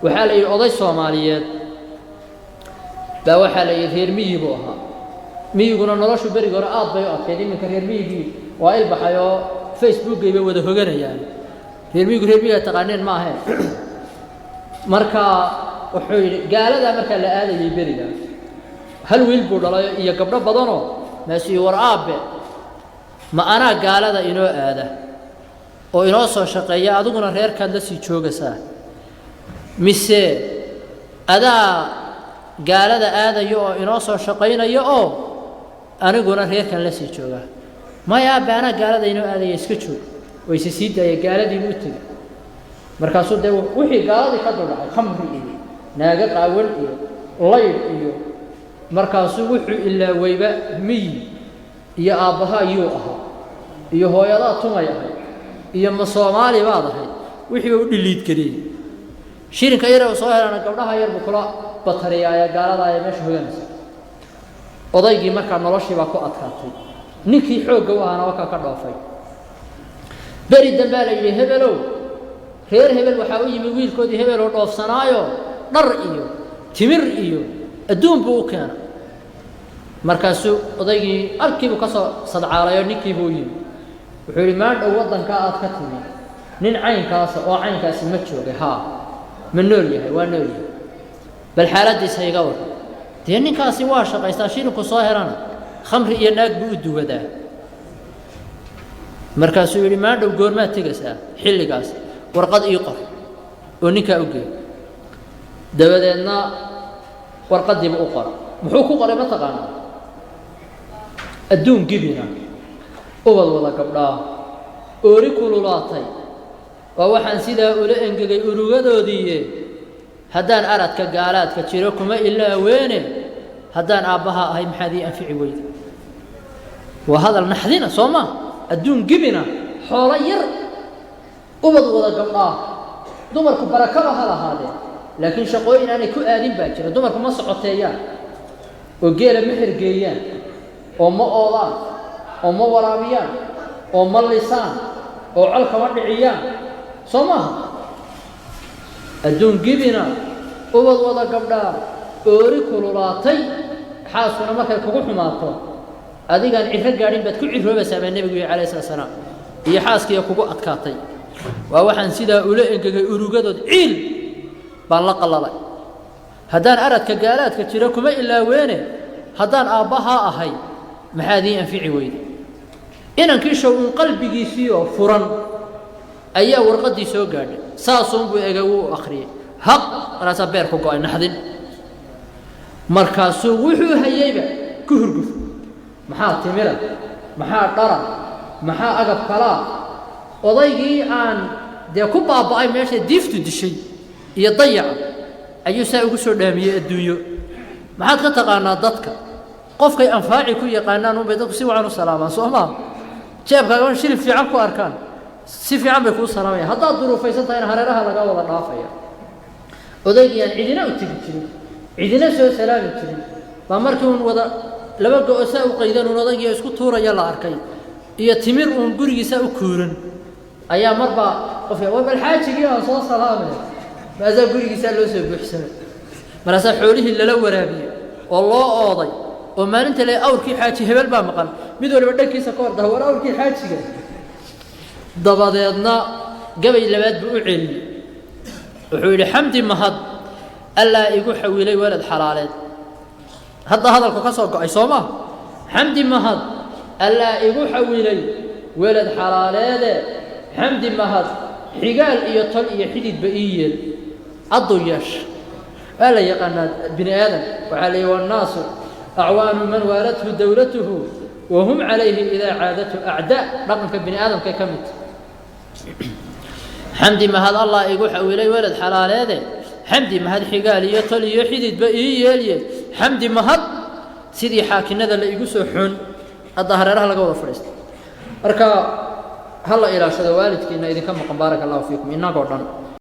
Waxaa la yidhi oday Soomaaliyeed baa, waxaa la yidhi reer miyi buu ahaa. Miyiguna noloshu beriga hore aad bay u adkayd. Iminka reer miyigii waa ilbaxay oo Facebookay bay wada hoganayaan. Reer miyigu reer miyigaa taqaaneen ma ahayn. Marka wuxuu yidhi gaaladaa markaa la aadayay beriga, hal wiil buu dhalay iyo gabdho badanoo maasii. War aabbe, ma anaa gaalada inoo aada oo inoo soo shaqeeya, adiguna reerkaad la sii joogaysaa, mise adaa gaalada aadaya oo inoo soo shaqaynaya oo aniguna reerkan la sii joogaa? Maya aabbe, anaa gaalada inoo aadaya, iska joog. Wayse sii daaya, gaaladiibuu u tegey. Markaasuu dee wixii gaaladii ka duldhacay, khamri iyo naago qaawan iyo laydh iyo, markaasuu wuxuu ilaaweyba miyi iyo aabbaha yuu ahaa iyo hooyadaa tumay ahayd iyo ma Soomaali baad ahayd. Wixiiba u dhiliidgeliyey. Shilinka yar uu soo helana gabdhaha yar buu kula batariyaaya gaalada ee meesha hoganaysa. Odaygii markaa noloshii baa ku adkaatay. Ninkii xoogga u ahaana wakaa ka dhoofay. Beri dambaa la yidhi, hebelow, reer hebel waxaa u yimi wiilkoodii hebeloo dhoofsanaayo, dhar iyo timir iyo adduun buu u keenay. Markaasuu odaygii halkiibuu ka soo sadcaalayoo ninkiibuu u yimi. Wuxuu yidhi, maandhow waddankaa aad ka timi nin caynkaasa oo caynkaasi ma joogay? Haa. Ma nool yahay? Waa nool yahay. Bal xaaladdiisa iga warran. Dee ninkaasi waa shaqaystaa, shilinku soo helana khamri iyo naag buu u duwadaa. Markaasuu yidhi, maandhow goormaad tegaysaa? Xilligaas. Warqad ii qor oo ninkaa u geey. Dabadeedna warqaddiiba u qora. Muxuu ku qoray ma taqaanaa? Adduun gibina, ubad wada gabdhaa, oori kululaatay, waa waxaan sidaa ula engegay urugadoodiiye. Haddaan aradka gaalaadka jiro kuma ilaaweene, haddaan aabbaha ahay maxaad ii anfici weyda? Waa hadal naxdina, soo maa? Adduun gibina, xoolo yar, ubad wada gabdhaa. Dumarku barakaba ha lahaadeen, laakiin shaqooyin aanay ku aadin baa jira. Dumarku ma socoteeyaan oo geela ma hergeeyaan oo ma oodaan oo ma waraabiyaan oo ma lisaan oo colkama dhiciyaan, soo maaha? Adduun gibina, ubad wada gabdhaa, oori kululaatay. Xaaskuna markay kugu xumaato, adigaan cirro gaadhin baad ku cirroobaysaa baa nebigu yihi calayhi salatu salaam. Iyo xaaskiiya kugu adkaatay. Waa waxaan sidaa ula engegay urugadood, ciil baan la qallalay. Haddaan aradka gaalaadka jiro kuma ilaaweene, haddaan aabbahaa ahay maxaad ii anfici weyde? Inankii show uun qalbigiisiioo furan ayaa warqaddii soo gaadhay. Saasuunbuu egay, wuu akhriyey, haq, markaasaa beer ku go'ay naxdin. Markaasuu wuxuu hayeyba ku hurguf. Maxaa timira, maxaa dhara, maxaa agab kalaa? Odaygii aan dee ku baaba'ay meesha diiftu dishay iyo dayaca ayuu saa ugu soo dhaamiyey adduunyo. Maxaad ka taqaanaa dadka? Qofkay anfaaci ku yaqaanaan unbay dadku si wacan u salaamaan, soo maa? Jeebkaaga shilin fiican ku arkaan, si fiican bay kuu salaamayaan. Haddaad duruufaysan tahayna hareeraha laga wada dhaafaya. Odaygii aan cidina u tegi jirin, cidina soo salaami jirin, baa markii uun wada laba go-o saa u qaydan uun odaygii isku tuuraya la arkay iyo timir uun gurigiisa u kuuran ayaa marbaa qof, war bal xaajigii aan soo salaamay. Markaasaa gurigiisaa loo soo buuxsamay, markaasaa xoolihii lala waraabiyey oo loo ooday, oo maalinta le awrkii xaaji hebel baa maqan, mid waliba dhankiisa ka hordaha, war awrkii xaajiga. Dabadeedna gabay labaad buu u celiyey. Wuxuu yidhi, xamdi mahad allaa igu xawilay walad xalaaleed. Hadda hadalku ka soo go'ay, soo maa? Xamdi mahad allaa igu xawilay welad xalaaleede, xamdi mahad xigaal iyo tol iyo xididba ii yeel. Adduu yeesha waa la yaqaanaa bini aadam. Waxaa la yihi, wannaasu acwaanu man waalathu dowlatuhu wahum calayhi idaa caadatu acdaa. Dhaqanka bini aadamkay ka mid. Xamdi mahad allah igu xawilay welad xalaaleede, xamdi mahad xigaal iyo tol iyo xididba ii yeelye, xamdi mahad sidii xaakinada la igu soo xun. Hadda hareeraha laga wada fadhiista. Marka ha la ilaashado waalidkiina idinka maqan. Baaraka allahu fiikum inagoo dhan.